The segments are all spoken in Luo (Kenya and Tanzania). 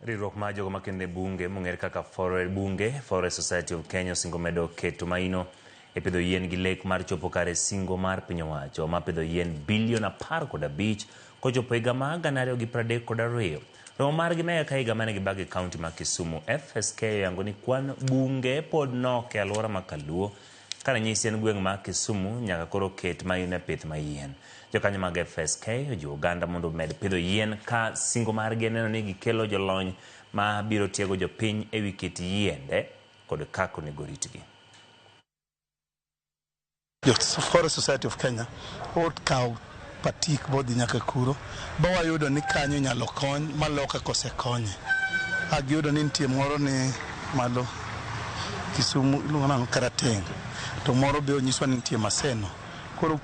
Riwruok mar jogo makende bunge mong'ere kaka Forest Bunge Forest Society of Kenya osingo medo keto maino e pidho yien gi lek mar chopo kare singo mar piny owacho mar pidho yien bilion 15 kochopo higa mar 2032. Romo margi ne ka higa mane gibago e kaunti ma Kisumu. FSK oyango ni kwan bunge pod nok e alwora ma Kaluo. Ka ranyisi en gweng' ma Kisumu nyaka koro ket maino e pith ma yien. Jokanyo mag FSK ojiwo oganda mondo omed pidho yien ka singo margi en neno ni gikelo jolony ma biro tiego jopiny e wi kit yiende kod kaka onego ritgi. Jo Forest Society of Kenya okawo patik bodhi nyaka kuro ba wayudo ni kanyo inyalo kony maloka kosekonye. A giyudo ni nitie moro ni malo Kisumu iluongo nang'o Karateng' to moro be onyiswa ni nitie Maseno. Koro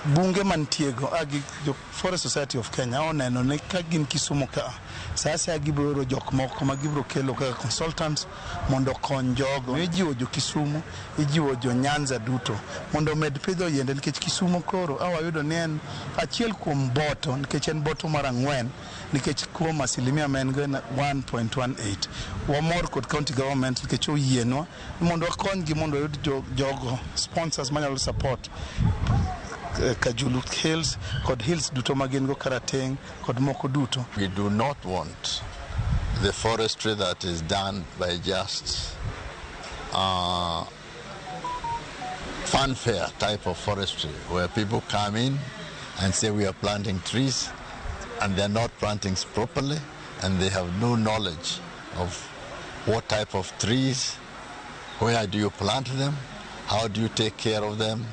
bunge mantie go a gi jo Forest Society of Kenya oneno ni ka gin Kisumu ka sa asaya gibiro oro jok moko ma gibiro kelo kaka consultants mondo okony jogo. Ijiwo jo Kisumu, ijiwo jo Nyanza duto mondo omed pidho yiende nikech Kisumu koro a wayudo ni en achiel kuom boto nikech en boto mar ang'wen nikech kuom asilimia ma en go en 1.18. Wamor kod county government nikech oyienwa mondo wakonygi mondo wayud jogo sponsors manyalo support Kajulu Hills kod hills duto ma gin go Karateng' kod moko duto. We do not want the forestry that is done by just fanfare type of forestry where people come in and say we are planting trees and they're not planting properly and they have no knowledge of what type of trees, where do you plant them, how do you take care of them.